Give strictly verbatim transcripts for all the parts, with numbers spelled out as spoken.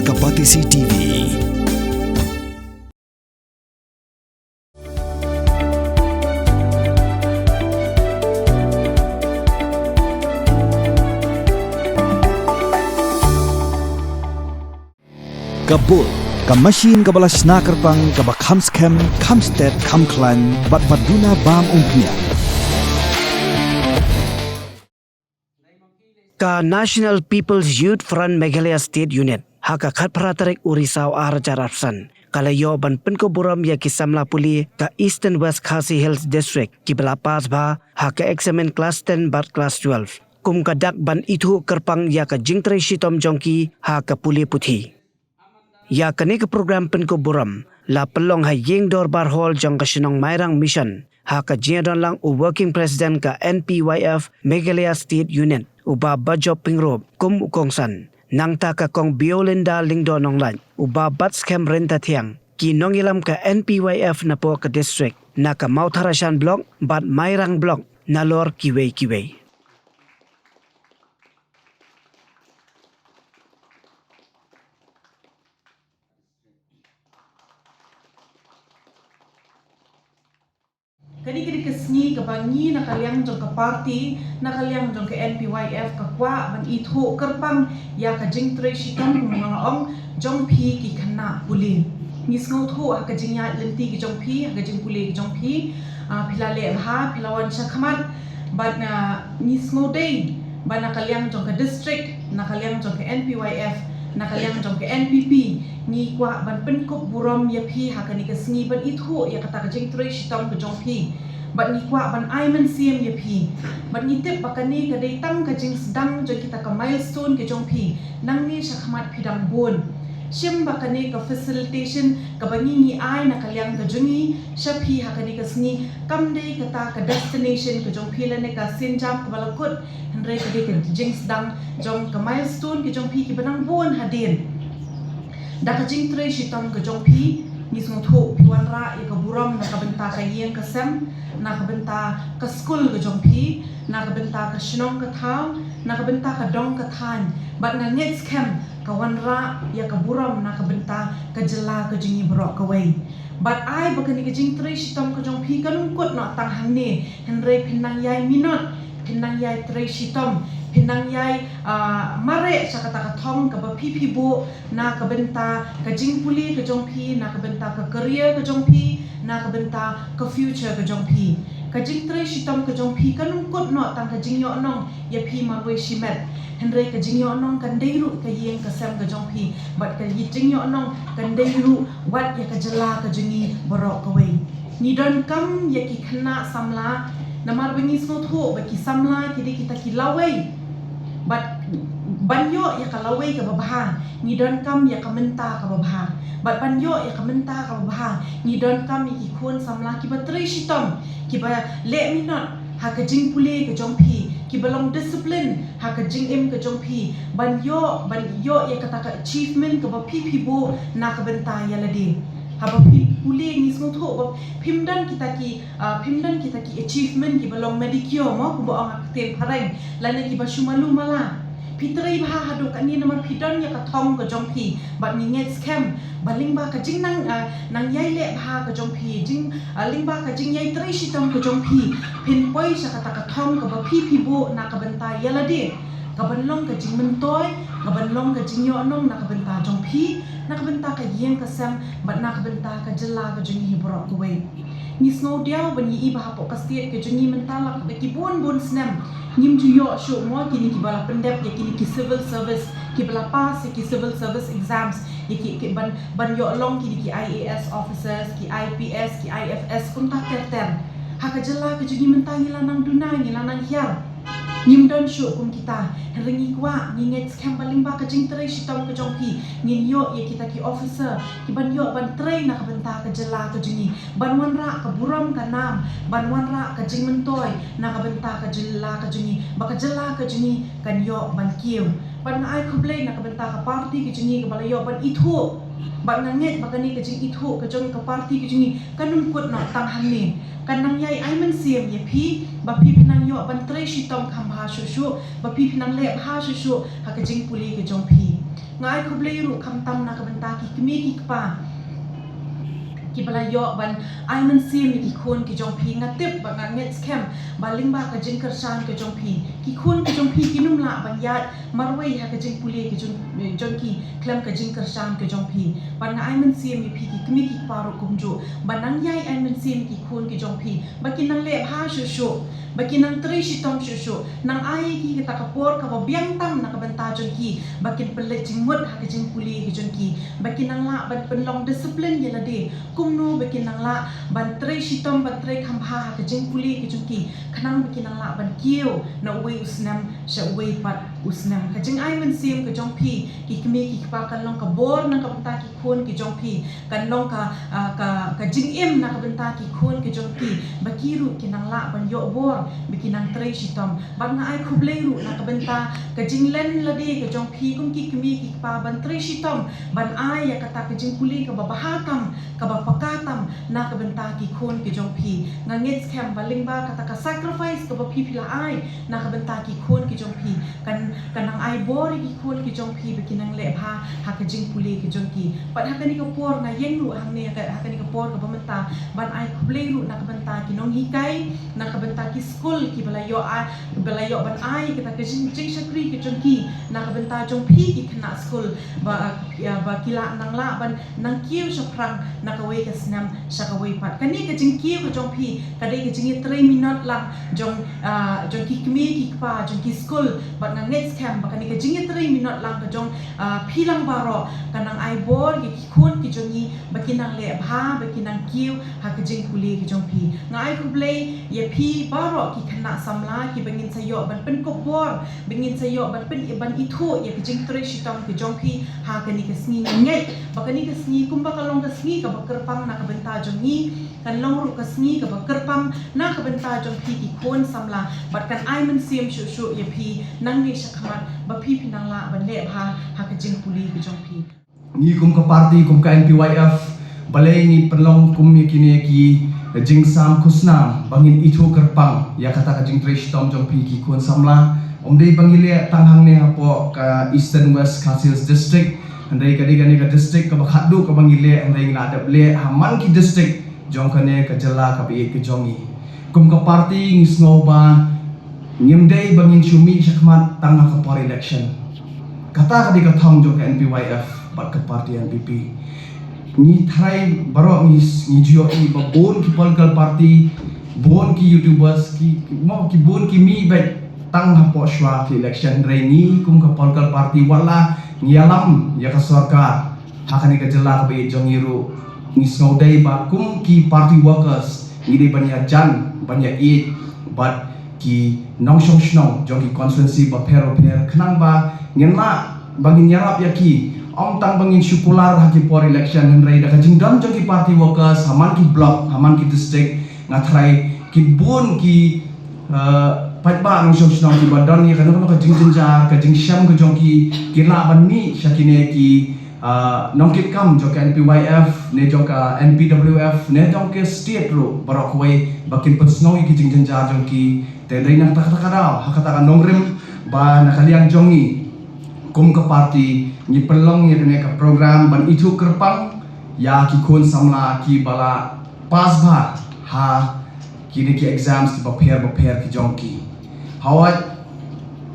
Ka Batesi T V. Ka Bull, ka machine kaba la shna kyrpang, kaba kham skhem, kham stet, kham khlaiñ, bad ba duna bam umphniang. Ka National People's Youth Front Meghalaya State Unit, ha ka khatphra tarik u Risaw ar hajar arphew san, ka la ïoh ban pynkup burom ïa ki samla pule ka Eastern West Khasi Hills District kiba la pass bha ha ka eksamin klas ten bad klas twelve, kum ka dak ban ithuh kyrpang ïa ka jingtrei shitom jong ki ha ka pule puthi. Ïa kane ka program pynkup burom la pynlong ha ïing dorbar hall jong ka shnong Mairang Mission, ha ka jingdon lang u Working President ka N P Y F Meghalaya State Unit, u Bah Bajop Pyngrope, kum u kongsan, nangta ka Kong Biolinda Lyngdoh Nonglait, u Bah Batskhem Ryntathiang, ki nongïalam ka N P Y F napoh ka district, na ka Mawthadraishan Block bad Mairang Block, nalor kiwei kiwei. Kane ka dei ka sngi kaba ngi na ka liang jong ka party, na ka liang jong ka N P Y F, ka kwah ban ithuh kyrpang ïa ka jingtrei shitom, kumba nga la ong, jong phi ki khynnah pule. Ngi sngewthuh ha ka jingïaid lynti ki jong phi, ha ka jingpule ki jong phi, ah, phi la leh bha, phi la wan shakhmat, bad, ah, ngi sngewdei ba na ka liang jong ka district, na ka liang jong ka N P Y F, na ka liang jong ka N P P, ngi kwah ban pynkup burom ïa phi ha kane ka sngi ban ithuh ïa kata ka jingtrei shitom ka jong phi. Bad ngi kwah ban ai mynsiem ïa phi. Bad ngi tip ba kane ka dei tang ka jingsdang jong kita ka milestone ka jong phi. Nangne shakhmat phi dang bun. Shim ba kane ka facilitation kaba ngi ngi ai na ka liang ka jong ngi sha phi ha kane ka sngi, kam dei kata ka destination ka jong phi lane ka sienjam kaba la kut, hynrei ka dei ka jingsdang jong ka milestone ka jong phi kiba nang bun hadien. Da ka jingtrei shitom ka jong phi, ngi sngewthuh phi wanrah ïa ka burom na ka bynta ka ïing ka sem, na ka bynta ka skul ka jong phi, na ka bynta ka shnong ka thaw, na ka bynta ka dong ka thaiñ, bad nga ngeit skhem ka wanrah ïa ka burom na ka bynta ka jylla ka jong ngi baroh kawei. Bad ai ba kane ka jingtrei shitom ka jong phi kan ym kut noh tang hangne, hynrei phin nang ïai minot, phin nang ïai trei shitom, phin nang ïai, ah, mareh sha kata ka thong kaba phi phi buh na ka bynta ka jingpule ka jong phi, na ka bynta ka career ka jong phi, na ka bynta ka future ka jong phi. Ka jingtrei shitom ka jong phi kan ym kut noh tang ka jingïohnong ïa phi marwei shimet, hynrei ka jingïohnong kan dei ruh ka ïing ka sem ka jong phi, bad ka jingïohnong kan dei ruh wat ïa ka jylla ka jong ngi baroh kawei. Ngi donkam ïa ki khynnah samla, namar ba ngi sngewthuh ba ki samla ki dei kita ki lawei. Bad ban ïoh ïa ka lawei kaba bha, ngi donkam ïa ka mynta kaba bha. Bad ban ïoh ïa ka mynta kaba bha, ngi donkam ïa ki khun samla kiba trei shitom, kiba leh minot ha ka jingpule ka jong phi, kiba long discipline ha ka jingim ka jong phi, ban ïoh, ban ïoh ïa kata ka achievement kaba phi phi buh na ka bynta ïa lade. Haba phi pule, ngi sngewthuh ba phim don kita ki, ah, phim don kita ki achievement kiba long medicure mo, kumba ong ha ka ktien phareng, lane kiba shu malu mala. Phi trei bha haduh katne namar phi don ïa ka thong ka jong phi, bad ngi ngeit skhem ba lyngba ka jingnang, ah, nang ïai leh bha ka jong phi, jing, ah, lyngba ka jingïai trei shitom ka jong phi, phin poi sha kata ka thong kaba phi phi buh na ka bynta ïa lade, kaban long ka jingmyntoi, kaban long ka jingïohnong na ka bynta jong phi, na ka bynta ka ïing ka sem, bad na ka bynta ka jylla ka jong ngi baroh kawei. Ngi sngewdiaw ban ïohi ba hapoh ka state ka jong ngi mynta la da ki bun bun snem ngim ju ïoh shuh mo kine kiba la pyndep ïa kine ki civil service, kiba la pass ïa ki civil service exams, ïa ki, ki ban, ban ïoh long kine ki I A S officers, ki I P S, ki I F S, kumta ter ter. Ha ka jylla ka jong ngi mynta ngi la nang duna, ngi la nang hiar. Ngim don shuh kum kita, hynrei ngi kwah, ngi ngeit skhem ba lyngba ka jingtrei shitom ka jong phi, ngin ïoh ïa kita ki officer kiban ïoh ban trei na ka bynta ka jylla ka jong ngi, ban wanrah ka burom ka nam, ban wanrah ka jingmyntoi na ka bynta ka jylla ka jong ngi, ba ka jylla ka jong ngi kan ïoh ban kiew. Bad nga ai khublei na ka bynta ka party ka jong ngi kaba la ïoh ban ithuh. Bad nga ngeit ba kane ka jingithuh ka jong ka party ka jong ngi kan ym kut noh tang hangne. Kan nang ïai ai mynsiem ïa phi, ba phi phin nang ïoh ban trei shitom kham bha shuh shuh, ba phi phin nang leh bha shuh shuh ha ka jingpule ka jong phi. Nga ai khublei ruh khamtam na ka bynta ki kmie ki kpa kiba la ïoh ban ai mynsiem ïa ki khun ki jong phi. Nga tip bad nga ngeit skhem ba lyngba ka jingkyrshan ka jong phi, ki khun ki jong phi kin ym lah ban ïaid marwei ha ka jingpule ka jong, jong ki khlem ka jingkyrshan ka jong phi. Bad nga ai mynsiem ïa phi ki kmie ki kpa ruh kumjuh ba nang ïai ai mynsiem ïa ki khun ki jong phi ba kin nang leh bha shuh shuh, ba kin nang trei shitom shuh shuh. Nang ai ïa ki kata ka por kaba biang tam na ka bynta jong ki ba kin pynleit jingmut ha ka jingpule ka jong ki, ba kin nang lah ban pynlong discipline ïa lade kumno ba kin nang lah ban trei shitom, ban trei kham bha ha ka jingpule ka jong ki, khnang ba kin nang lah ban kiew na uwei u snem sha uwei pat u snem. Ka jingai mynsiem ka jong phi ki kmie ki kpa kan long ka bor na ka bynta ki khun ki jong phi, kan long ka, ah, ka, ka jingim na ka bynta ki khun ki jong phi ba ki ruh kin nang lah ban ïoh bor ba kin nang trei shitom. Bad nga ai khublei ruh na ka bynta ka jinglen lade ka jong phi kum ki kmie ki kpa ban trei shitom ban ai ïa kata ka jingpule kaba bha tam, kaba paka tam na ka bynta ki khun ki jong phi. Nga ngeit skhem ba lyngba kata ka sacrifice kaba phi phi la ai na ka bynta ki khun ki jong phi kan, kan nang ai bor ïa ki khun ki jong phi ba kin nang leh bha ha ka jingpule ki jong ki. Bad ha kane ka por nga ïeng ruh hangne ha ka, ha kane ka por kaba mynta ban ai khublei ruh na ka bynta ki nonghikai, na ka bynta ki skul kiba la ïoh, ah, ba la ïoh ban ai kata ka jing, jingshakri ki jong ki na ka bynta jong phi ki khynnah skul ba, ah, ba ki la nang lah ban nang kiew shaphrang na kawei ka snem sha kawei pat. Kane ka jingkiew ka jong phi ka dei ka jingïatrei minot lang jong, ah, jong ki kmie ki kpa jong ki skul. Bad nga ngeit skhem ba kane ka jingïatrei minot lang ka jong, ah, phi lang baroh kan nang ai bor ïa ki khun ki jong ngi ba kin nang leh bha, ba kin nang kiew ha ka jingpule ka jong phi. Nga ai khublei ïa phi baroh ki khynnah samla kiba ngin sa ïoh ban pynkup bor, ba ngin sa ïoh ban pyn, ban ithuh ïa ka jingtrei shitom ka jong phi ha kane ka sngi. Nga ngeit ba kane ka sngi kumba ka long ka sngi kaba kyrpang na ka bynta jong ngi, kan long ruh ka sngi kaba kyrpang na ka bynta jong phi ki khun samla. Bad kan ai mynsiem shuh shuh ïa phi nangne shakhmat ba phi phin nang lah ban leh bha ha ka jingpule ka jong phi. Ngi kum ka party, kum ka N P Y F, balei ngi pynlong kum ïa kine ki jingsam khusnam ba ngin ithuh kyrpang ïa kata ka jingtrei shitom jong phi ki khun samla. Ym dei ba ngi leh tang hangne hapoh ka Eastern West Khasi Hills District, hynrei ka dei kane ka district kaba khatduh kaba ngi leh, hynrei ngi la dep leh ha man ki district jong kane ka jylla kaba ïeit ka jong ngi. Kum ka party ngi sngew ba ngim dei ba ngin shu mih shakhmat tang ha ka por election. Kata ka dei ka thong jong ka N P Y F bad ka party N P P. Ngi tharai baroh ngi, ngi ju ïohi ba bun ki political party, bun ki YouTubers, ki, ki, mo, ki bun ki mih beit tang hapoh shuwa ki election, hynrei ngi kum ka political party wat la ngi ïalam ïa ka sorkar ha kane ka jylla kaba ïeit jong ngi ruh, ngi sngew dei ba kum ki party workers ngi dei ban ïajan, ban ïaieit bad ki nongshong shnong jong ki constituency bapher bapher, khnang ba ngin lah ba ngin ïarap ïa ki, ym tang ba ngin shu kular ha ki por election, hynrei da ka jingdon jong ki party workers ha man ki block, ha man ki district, nga tharai ki bun ki, eh, paidbah nongshong shnong kiba don ïa kano kano ka jingjynjar, ka jingshem ka jong ki, ki lah ban mih sha kine ki, ah, nongkitkam jong ka N P Y F, ne jong ka N P W F, ne jong ka state ruh baroh kawei, ba kin pynsngew ïa ki jingjynjar jong ki. Te dei na kata, kata ka daw, ha kata ka nongrim, ba na ka liang jong ngi kum ka party ngi pynlong ïa kane ka program ban ithuh kyrpang ïa ki khun samla kiba la pass bha ha kine ki exams kiba pher bapher ki jong ki. Hawai,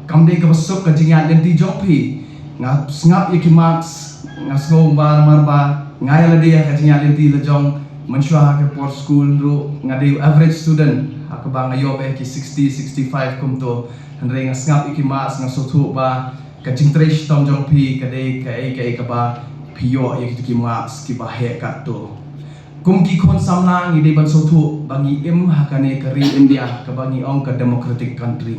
kam dei kaba suk ka jingïaid lynti jong phi. Nga sngap ïa ki marks, nga sngew ba namar ba nga ïa lade ha ka jingïaid lynti la jong, mynshuwa ha ka por skul ruh nga dei average student, ha kaba nga ïoh ba ki sixty, sixty-five kumto. Hynrei nga sngap ïa ki marks, nga sngewthuh ba ka jingtrei shitom jong phi ka dei kaei kaei kaba phi ïoh ïa kito ki marks kiba heh katto. Kum ki khun samla ngi dei ban sngewthuh ba ngi im ha kane ka ri India kaba ngi ong ka democratic country.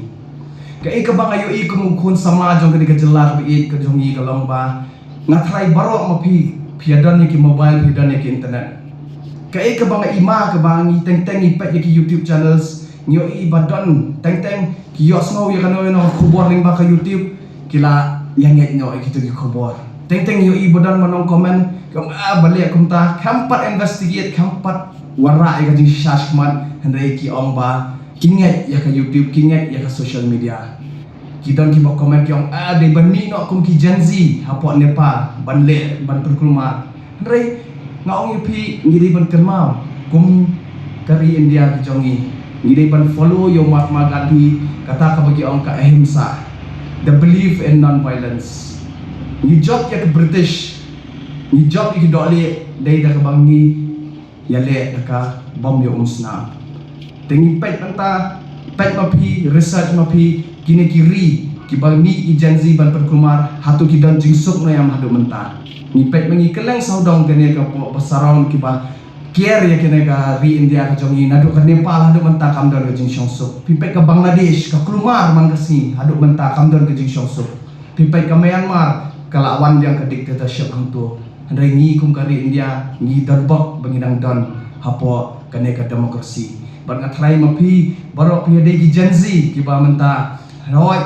Kaei kaba nga ïohi kum u khun samla jong kane ka jylla kaba ïeit ka jong ngi ka long ba nga tharai baroh ma phi, phi ïa don ïa ki mobile, phi don ïa ki internet. Kaei kaba nga ïohi ma kaba ngi teng teng ngi peit ïa ki YouTube channels, ngi ïohi ba don teng teng ki ïohsngew ïa kano kano ka khubor lyngba ka YouTube, ki la ïa ngeit noh ïa kito ki khubor. Teng teng ïohi ba don ba nong comment, kum, ah, ba leh kumta, khlem pat investigate, khlem pat wanrah ïa ka jingshisha shakhmat, hynrei ki ong ba ki ngeit ïa ka YouTube, ki ngeit ïa ka social media. Ki don kiba comment ki ong, ah, dei ban mih noh kum ki Gen Z hapoh Nepal ban leh, ban pynkulmar. Hynrei nga ong ïa phi, ngi dei ban kynmaw kum ka ri India ka jong ngi, ngi dei ban follow ïa u Mahatma Gandhi, kata kaba ki ong ka ahimsa, the belief in non-violence. Ngi jop ïa ka British, ngi jop ïa ki dohlieh, dei da kaba ngi ïaleh da ka bom ïa u snam. Te ngi peit mynta, peit ma phi, research ma phi, kine ki ri kiba mih ki Gen Z ban pynkulmar, hato ki don jingsuk ne em haduh mynta. Ngi peit ma ngi kylleng sawdong kane ka pdeng ba surround kiba ker ïa kane ka ri India ka jong ngi, naduh ka Nepal haduh mynta kam don ka jingshongsuk. Phi peit ka Bangladesh, ka kulmar man ka sngi, haduh mynta kam don ka jingshongsuk. Phi peit ka Myanmar, ka la wan biang ka dictatorship hangto. Hynrei ngi kum ka ri India, ngi don bok ba ngi dang don hapoh kane ka democracy. Bad nga tharai ma phi baroh phi dei ki Gen Z kiba mynta, hooid,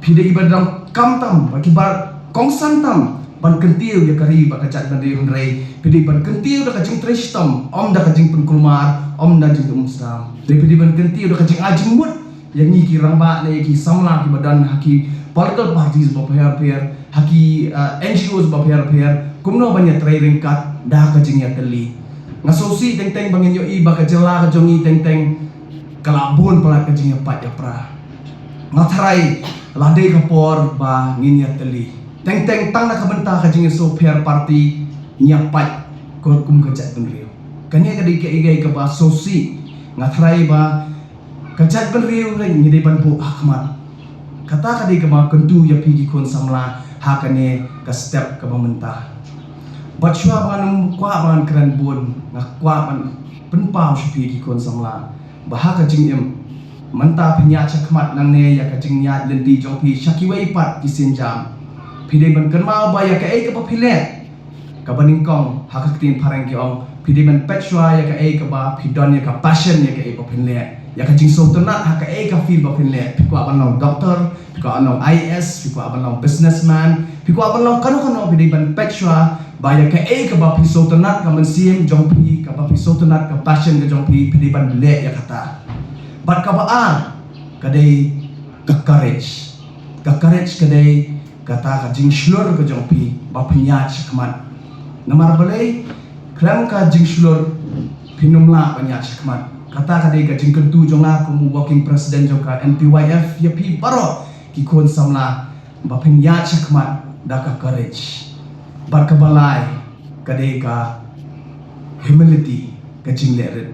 phi dei kiba dang kam tam, ba kiba kongsan tam ban kyntiew ïa ka ri bad ka jaitbynriew, hynrei phi dei ban kyntiew da ka jingtrei shitom, ym da ka jingpynkulmar, ym da jingumsnam. Hynrei phi dei ban kyntiew da ka jingai jingmut ïa ngi ki rangbah ne ïa ki samla kiba don ha ki political parties bapher bapher, ha ki, uh, N G Os bapher bapher, kumno ban ïatrei ryngkat da ka jingïatylli. Nga sngewsih teng teng ba ngin ïohi ba ka jylla ka jong ngi teng teng ka la bun palat ka jingïapait ïapra. Nga tharai la dei ka por ba ngin ïatylli. Teng teng tang na ka bynta ka jingïasngewpher party ngi ïapait kum ka jaitbynriew. Kane ka dei kaei kaei kaba sngewsih. Nga tharai ba ka jaitbynriew ngi dei ban buh ha khmat. Kata ka dei kaba kyntu ïa phi ki khun samla ha kane ka step kaba mynta. Bad shuwa ba ngan kwah ban kren bun, nga kwah ban pynpaw sha phi ki khun samla ba ha ka jingim mynta phin ïaid sha khmat nangne ïa ka jingïaid lynti jong phi sha kiwei pat ki sienjam. Phi dei ban kynmaw ba ïa kaei kaba phi leh, kaba nyngkong ha ka ktien phareng ki ong, phi dei ban peit shuwa ïa kaei kaba phi don ïa ka passion ïa kaei ba phin leh, ïa ka jingsngewtynnat ha kaei ka field ba phin leh. Phi kwah ban long doctor, phi kwah ban long I A S, phi kwah ban long businessman, phi kwah ban long kano kano, phi dei ban peit shuwa ba ïa kaei kaba phi sngewtynnat ka mynsiem jong phi, kaba phi sngewtynnat ka passion ka jong phi, phi dei ban leh ïa kata. Bad kaba ar ka dei ka courage. Ka courage ka dei kata ka jingshlur ka jong phi ba phin ïaid sha khmat. Namar balei? Khlem ka jingshlur phin ym lah ban ïaid sha khmat. Kata ka dei ka jingkyntu jong nga kum u working president jong ka N P Y F ïa phi baroh ki khun samla ba phin ïaid sha khmat da ka courage. Bad kaba lai ka dei ka humility, ka jingleh rit.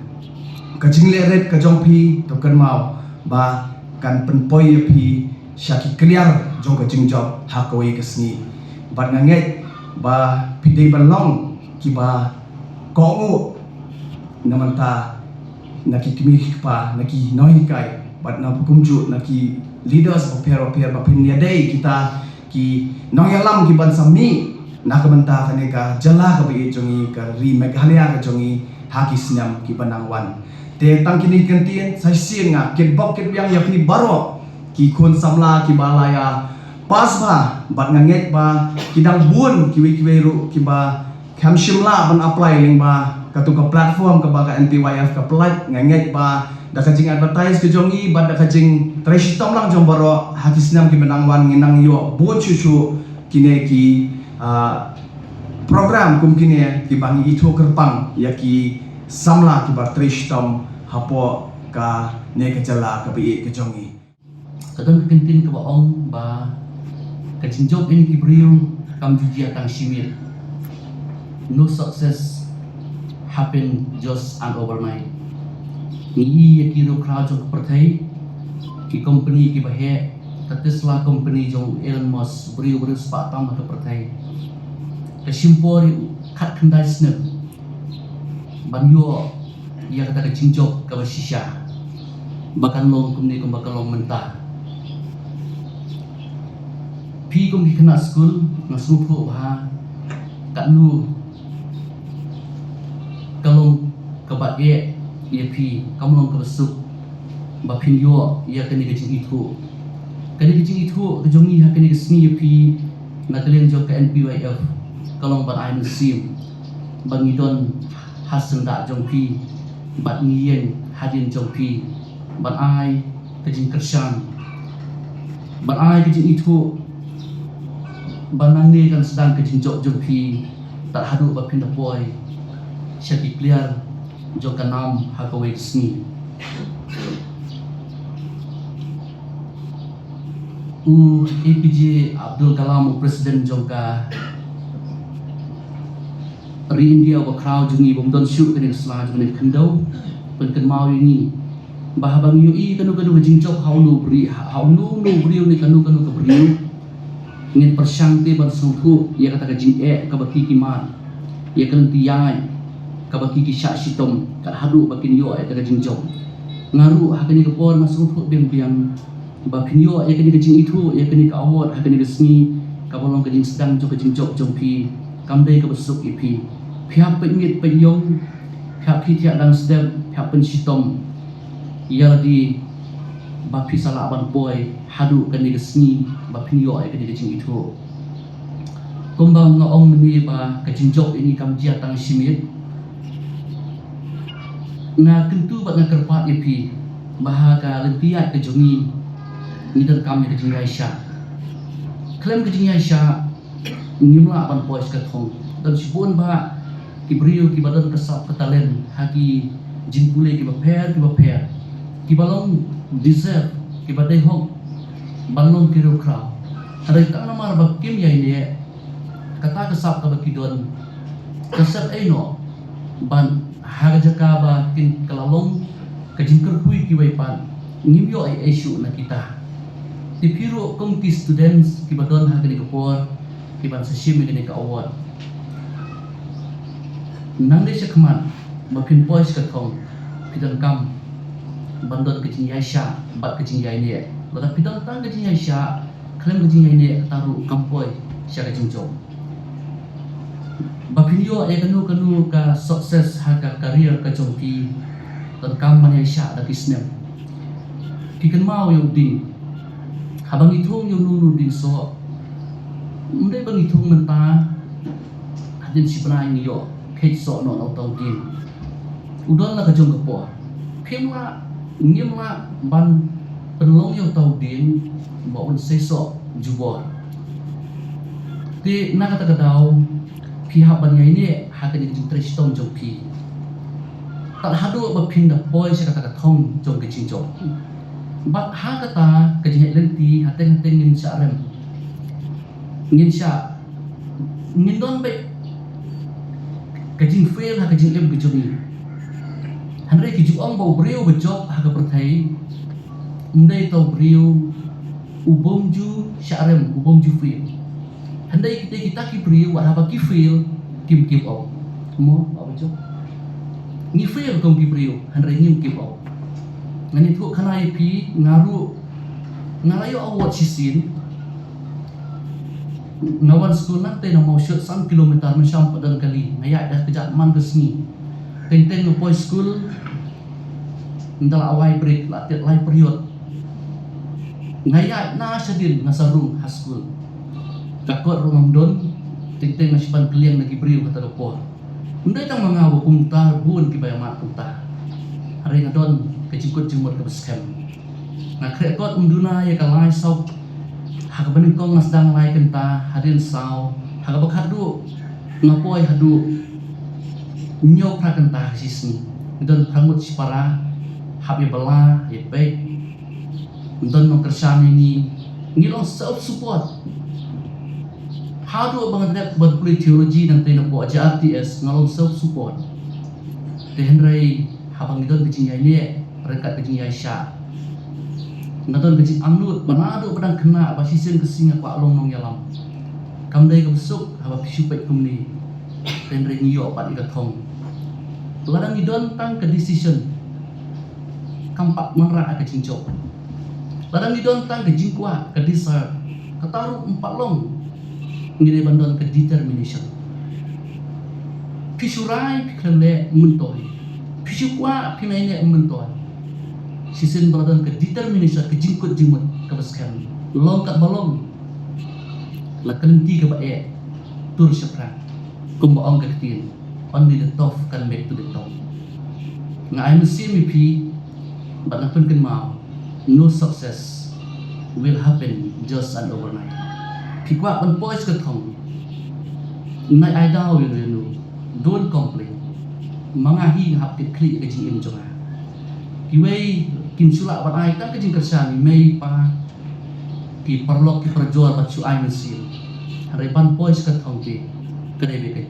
Ka jingleh rit ka jong phi to kynmaw ba kan pynpoi ïa phi sha ki kliar jong ka jingjop ha kawei ka sngi. Bad nga ngeit ba phi dei ban long kiba kohnguh na mynta na ki kmie ki kpa, na ki nonghikai bad na kumjuh na ki leaders bapher bapher ba phin ïadei kita ki nongïalam ki ban sa mih na ka bynta kane ka jylla kaba ïeit jong ngi, ka ri Meghalaya ka jong ngi, ha ki snem ki ban nang wan. Te tang kine ki kyntien sa shisien nga kitbok kitbiang ïa phi baroh ki khun samla kiba la ïa pass ba, bad nga ngeit ba ki dang bun kiwei kiwei ruh kiba khlem shym lah ban apply lyngba katu ka platform kaba ka N P Y F ka pynlait. Nga ngeit ba da ka jing advertise ka jong ngi bad da ka jingtrei shitom lang jong baroh, ha ki snem ki ban nang wan ngin nang ïoh bun shuh shuh kine ki, ah, program kum kine kiba ngi ithuh kyrpang ïa ki samla kiba trei shitom hapoh kane ka jylla kaba ïeit ka jong ngi. Ka don ka kyntien kaba ong ba ka jingjop ïa ngi ki briew kam ju jia tang shi miet. No success happen just an overnight. Ngi i ïa ki riewkhraw jong ka pyrthei, ki company kiba heh, ka Tesla company jong Elon Musk, briew briew spah tam ha ka pyrthei. Ka shim por ïa u khatkhyndai snem ban ïoh ïa kata ka jingjop kaba shisha ba kan long kumne kumba ka long mynta. Phi kum ki khynnah skul, nga sngewthuh ba katno ka long kaba eh ïa phi, kam long kaba suk ba phin ïoh ïa kane ka jingithuh. Kane ka jingithuh ka jong ngi ha kane ka sngi ïa phi na ka liang jong ka N P Y F ka long ban ai mynsiem ba ngi don ha syndah jong phi bad ngi ïeng hadien jong phi ban ai ka jingkyrshan. Ban ai ka jingithuh ba nangne kan sdang ka jingjop jong phi tad haduh ba phin da poi sha ki pliar jong ka nam ha kawei ka sngi. U A P J Abdul Kalam, u President jong ka ri India uba khraw jong ngi, bym don shuh kane ka sla jong kane ka khyndew, pynkynmaw ïa ngi ba haba ngi ïohi kano kano ka jingjop ha uno u briew, ha, ha uno uno u briew ne kano kano ka briew, ngin pyrshang te ban sngewthuh ïa kata ka jingeh kaba ki ki mad, ïa ka lynti ïaid kaba ki ki shah shitom, tad haduh ba kin ïoh ïa kata ka jingjop. Nga ruh ha kane ka por nga sngewthuh biang biang ba phin ïoh ïa kane ka jingithuh, ïa kane ka award ha kane ka sngi, kaba long ka jingsdang jong ka jingjop jong phi, kam dei kaba suk ïa phi. Phi hap pynmih pynïong, phi hap thiah dang step, phi hap pynshitom ïa lade ba phi sa lah ban poi haduh kane ka sngi ba phin ïoh ïa kane ka jingithuh. Kumba nga ong mynne ba ka jingjop ïa ngi kam jia tang shi miet, nga kyntu bad nga kyrpad ïa phi ba ha ka lynti ïaid ka jong ngi, ngi donkam ïa ka jingïaishah. Khlem ka jingïaishah ngim lah ban poi sha ka thong. Don shibun bah ki briew kiba don ka sap ka talent ha ki jingpule kiba pher kiba pher, kiba long deserve, kiba dei hok ban long ki riewkhraw. Hynrei tang namar ba kim ïaineh, kata ka sap kaba ki don ka sep ei noh ban ha ka jaka ba kin ka la long ka jingkyrkhu ïa kiwei pat, ngim ïoh ei ei shuh na kita. Te phi ruh kum ki students kiba don ha kane ka por kiban sa shim ïa kane ka award, nang dei sha khmat ba phin poi sha ka thong, phi donkam ban don ka jingïaishah bad ka jingïaineh. Lada phi don tang ka jingïaishah khlem ka jingïaineh, kata ruh kam poi sha ka jingjop. Ba phin ïoh ïa kano kano ka success ha ka career ka jong phi, donkam ban ïaishah da ki snem. Phi kynmaw ïa u dieng, haba ngi thung ïa uno uno u dieng soh, ym dei ba ngi thung mynta, hadien shi bnai ngi ïoh kheit soh noh na uta u dieng. U don la ka jong ka por. Phim lah, ngim lah ban pynlong ïa uta u dieng ba un sei soh jubor. Te na kata ka daw phi hap ban ïaineh ha kane ka jingtrei shitom jong phi tad haduh ba phin da poi sha kata ka thong jong ka jingjop. Bad ha kata ka jingïaid lynti, hateng hateng ngin shah rem, ngin shah, ngin don beit ka jingfail ha ka jingim ka jong ngi. Hynrei ki ju ong ba u briew ba jop ha ka pyrthei, ym dei uta u briew u bym ju shah rem, u bym ju fail. Hynrei kita, kita ki briew wat haba ki fail kim give up. Mo, ba ba jop. Ngi fail kum ki briew, hynrei ngim give up. Ngan ïathuh khana ïa phi, nga ruh nga la ïoh award shisien. Nga wan skul nangtei na Mawshut san kilometer mynshuwa pat don kali. Nga ïaid da kjat man ka sngi. Teng teng nga poi skul, nga la wai break, la tied lai period. Nga ïaid na shadien nga sa rung ha skul. Ka kot ruh ngam don, teng teng nga shu pan kylliang na ki briew kata ka por. Ym dei tang ma nga, wa kumta bun kiba ïa mad kumta. Hynrei nga don ka jingkut jingmut kaba skhem. Nga khreh kot ym duna ïa ka lai saw. Ha kaba nyngkong nga sdang lai kynta, hadien saw, ha kaba khatduh nga poi haduh hynñiew phra kynta ha shi sngi. Nga don phra ngut shipara, hap ïa bylla, ïa peit. Don nongkyrshan ïa ngi, ngi long self support. Haduh ba nga dep ban pule theology nangtei na pdeng J R T S nga long self support. Te hynrei haba ngi don ka jingïaineh ryngkat ka jingïaishah, nga don ka jingangnud ba naduh ba dang khynnah ba shisien ka sngi nga kwah long nongïalam. Kam dei kaba suk haba phi shu peit kumne. Te hynrei ngi ïoh pat ïa ka thong. Lada ngi don tang ka decision, kam pat wanrah ka jingjop. Lada ngi don tang ka jingkwah, ka desire, kata ruh ym pat long. Ngi dei ban don ka determination. Phi shu rai phi khlem leh, ym myntoi. Phi shu kwah phi nai leh, ym myntoi. Shisien ba la don ka determination, ka jingkut jingmut kaba skhem, long katba long. La ka lynti kaba eh, tur shaphrang. Kumba ong ka ktien, only the tough can make to the top. Nga ai mynsiem ïa phi bad nga pynkynmaw, no success will happen just an overnight. Phi kwah ban poi sha ka thong, nai ai daw ïa u, don't complain. Ma nga hi nga hap kit khlieh ka jingim jong nga. Kiwei kim shu lah ban ai tang ka jingkyrshan, i mei i pa, ki paralok ki parajor bad shu ai mynsiem. Hynrei ban poi sha ka thong te ka dei beit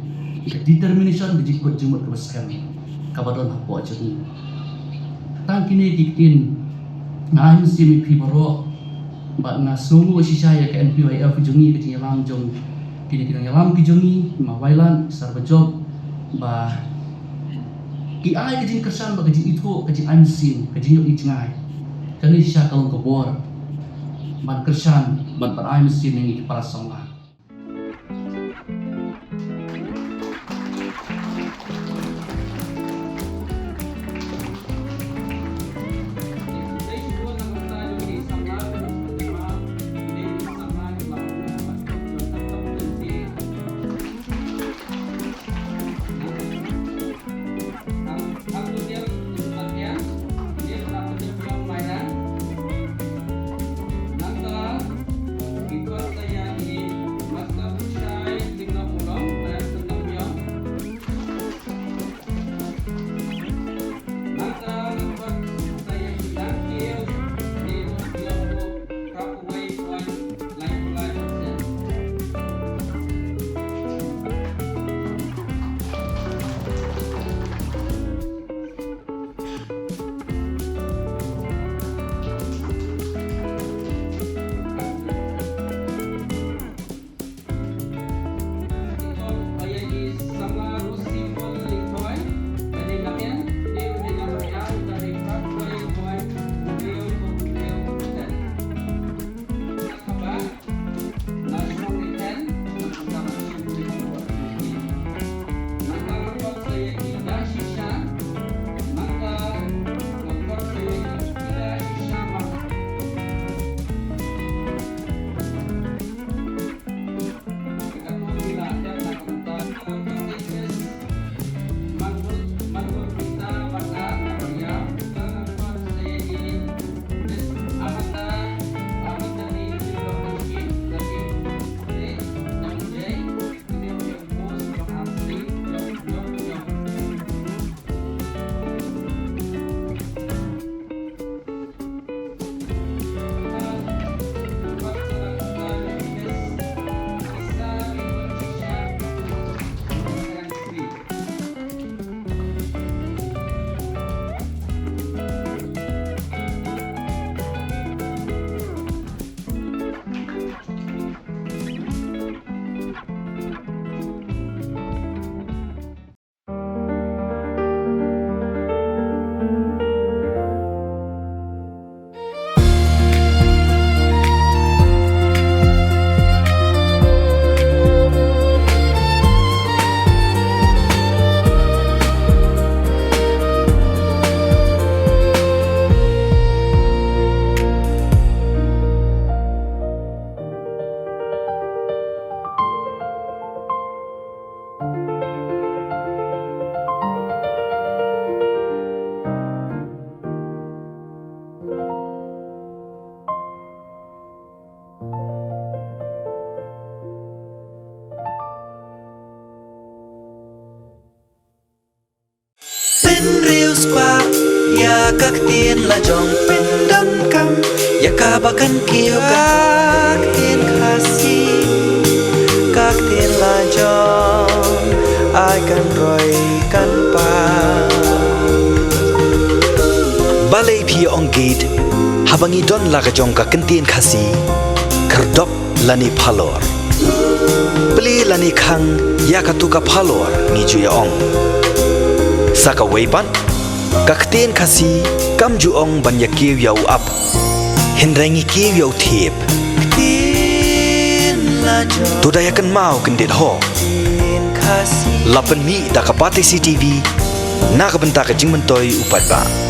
ka determination, ka jingkut jingmut kaba skhem kaba don hapoh jong ngi. Tang kine ki ktien nga ai mynsiem ïa phi baroh. Bad nga sngewnguh shisha ïa ka N P Y F jong ngi, ka jingïalam jong kine ki nongïalam ki jong ngi, ma Wailan, Sir Bajop, ba ki ai ka jingkyrshan, ba ka jingithuh, ka jingai mynsiem, ka jingïohi jngai. Kane shisha ka long ka bor ban kyrshan, ban, ban ai mynsiem ïa ngi ki para samla. Pynriewspah ïa ka ktien la jong, pyndonkam ïa kaba kan kiew ka ktien Khasi. Ka ktien la jong ai kan roi kan pan. Balei phi ong gate haba ngi don la ka jong ka ktien Khasi? Khyrdop lane phalor, plie lane khang ïa katu ka phalor ngi ju ïa ong. Sa kawei pat, ka ktien Khasi kam ju ong ban ïa kiew ïa u ap, hynrei ngi kiew ïa u thiep. To da ïa kynmaw kyndit ho. La pynmih da ka Batesi TV na ka bynta ka jingmyntoi u paidbah.